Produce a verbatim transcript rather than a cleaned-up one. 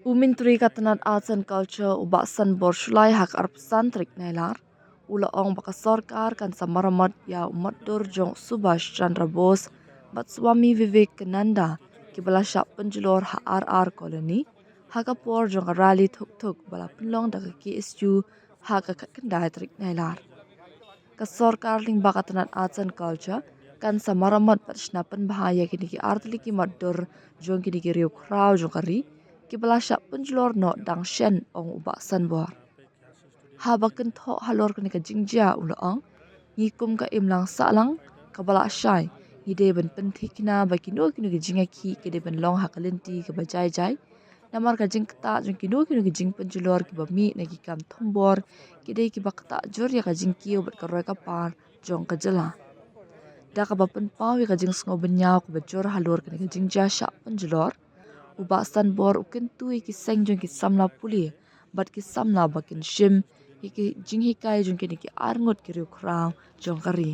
U Myntri ka tnat Arts and Culture, u Bah Sanbor Shullai, ha ka arphew san tarik Nailar, u la ong ba ka sorkar kan sa maramot ïa u mot dur jong Subhash Chandra Bose bad Swami Vivekananda, kiba la shah pynjulor ha R R Colony ha ka por jong ka rally thuk thuk ba la pynlong da ka K S U ha ka khatkhyndai tarik Nailar. Ka sorkar lyngba ka tnat Arts and Culture kan sa maramot bad shna pynbha ïa kine ki artylli ki mot dur jong kine ki riew khraw jong ka ri, kiba la shah pynjulor noh dang shen, ong u Bah Sanbor. Haba kynthoh halor kane ka jingjia, u la ong, ngi kum ka imlang sahlang kaba la shai, ngi dei ban pynthikna ba kino kino ki jingïakhih ki dei ban long ha ka lynti kaba jai jai. Namar ka jingktah jong kino kino ki jingpynjulor kiba mih na ki kam thombor ki dei kiba ktah jur ïa ka jingkiew bad ka roi ka par jong ka jylla. Da kaba pynpaw ïa ka jingsngew bynñiaw kaba jur halor kane ka jingjia shah pynjulor, u Bah Sanbor u kyntu ïa ki seng jong ki samla pule bad ki samla ba kin shim ïa ki jinghikai jong kine ki arngut ki riew khraw jong ka ri.